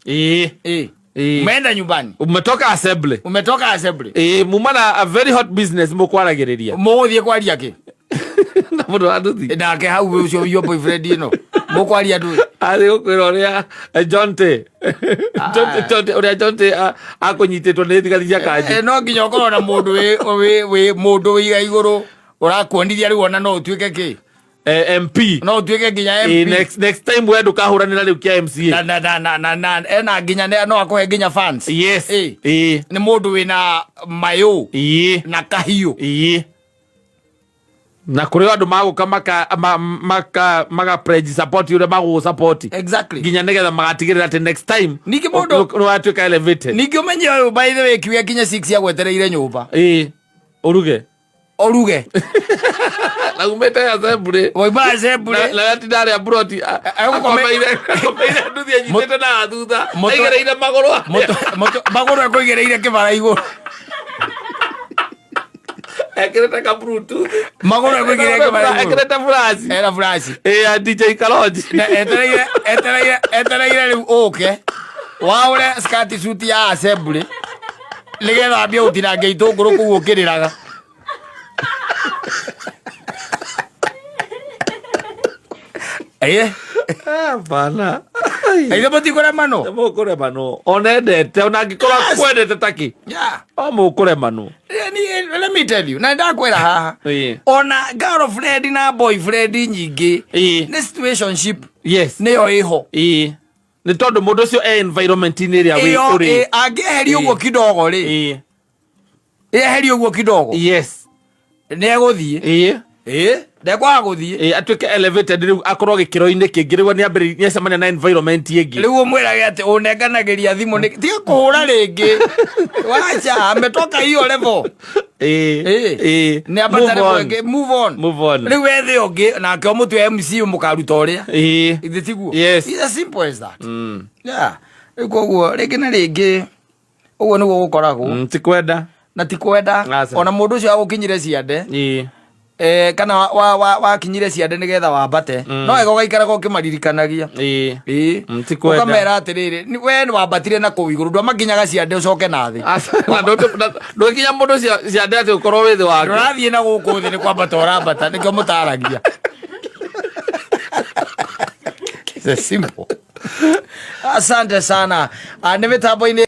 Umeenda nyumbani. Umetoka assembly. Umetoka assembly. Muma na a very hot business mũkwaragĩrĩria. Mũgũthiĩ kwaria kĩ? Na mũndũ wa nduthi. Nake hau ũcio your boyfriend ĩno. Mũkwaria ndũĩ. Athiĩ gũkwĩra ũrĩa, John T. John T, John T, ũrĩa John T, akũnyitĩtwo nĩ thigari cia kanjũ. No nginya ũkorwo na mũndũ mũndũ wĩ igũrũ ũrakuonithia rĩu ona no ũtuĩke kĩ? MP. No ũtuĩke nginya MP. Next time we ndũkahũranĩra rĩu kĩa MCA. Na, ena nginya no akũhe nginya fans. Yes. Nĩ mũndũ wĩna mayũ. Na kahiũ. Na kũrĩ andũ magũka maka pledge support ũrĩa magũgũ support. Exactly. Nginya nĩgetha magatigĩrĩra atĩ next time Ningĩ mũndũ nĩ watuĩka elevated. Ningĩ ũmenye ũyũ by the way kiuga kinya 6 ya gwetereire nyũmba. Ũruge. Ũruge. Na umĩte assembly. Wauma assembly. Na atinda arĩa mburoti, akomeire nduthi anyitĩte na thutha. Aigĩrĩire magũrũ. Magũrũ ekũigĩrĩire kĩbara igũrũ. Ekĩrĩte ka Bluetooth. Magũrũ ekũigĩrĩire kĩbara igũrũ. Ekĩrĩte flash. Ena flash. Ya DJ Kalonji. Na etereire rĩu ũke. Waũre skirt suit ya assembly. Nĩgetha ambie gũtinangia itũngũrũ kũu ũkĩrĩraga. Bana. Ithe mũtikũremanwo. Mũkũremanwo onendete ona angĩkorwo akwendete taki. O mũkũremanwo. Let me tell you, na ndakwĩra haha, ona girlfriend na boyfriend nyingĩ nĩ situationship. Nĩyo ĩho. Ĩĩ, nĩ tondũ mũndũ ũcio e environment-inĩ ĩrĩa wĩ ĩyo ũrĩ. Angĩeherio ũguo kidogo rĩ, eherio ũguo kidogo, nĩ egũthiĩ. Ĩ ndekwaga gũthiĩ. Ĩĩ, atuĩke elevated rĩu, akorwo gĩkĩro-inĩ kĩngĩ rĩu, nĩambĩrĩria nĩacemania na environment ĩngĩ. Rĩu ũmwĩrage atĩ ũnenganagĩria thimũ nĩ tiga kũhũra rĩngĩ, wacha, ametoka hiyo level. Nĩ ambata Move level on. ĩngĩ, move on. Move on. Rĩu wethe ũngĩ nake ũmũtue MC, mũkaruta ũrĩa. Ithe tiguo? Yes. It's as simple as that. Yeah, rĩu koguo rĩngĩ na rĩngĩ ũguo nĩguo gũkoragwo. Ti kwenda. Na ti kwenda. Aca. Ona mũndũ ũcio agũkinyire ciande, kana wakinyire ciande nĩgetha wambate, no wega ũgaikaraga ũkĩmaririkanagia. Ĩĩ. Ti kwenda. Ũkamera atĩrĩrĩ, we nĩ wambatire na kũu igũrũ, ndwamakinyaga ciande ũcoke na thĩ. Aca, na ndũgĩkinya mũndũ ciande atĩ ũkorwo wĩ thĩ wake. Ndũrathiĩ na gũkũ thĩ, nĩ kwambata ũrambata, nĩkĩo mũtaragia. It's simple. Asante sana. Ah, nĩ mĩtambo-inĩ.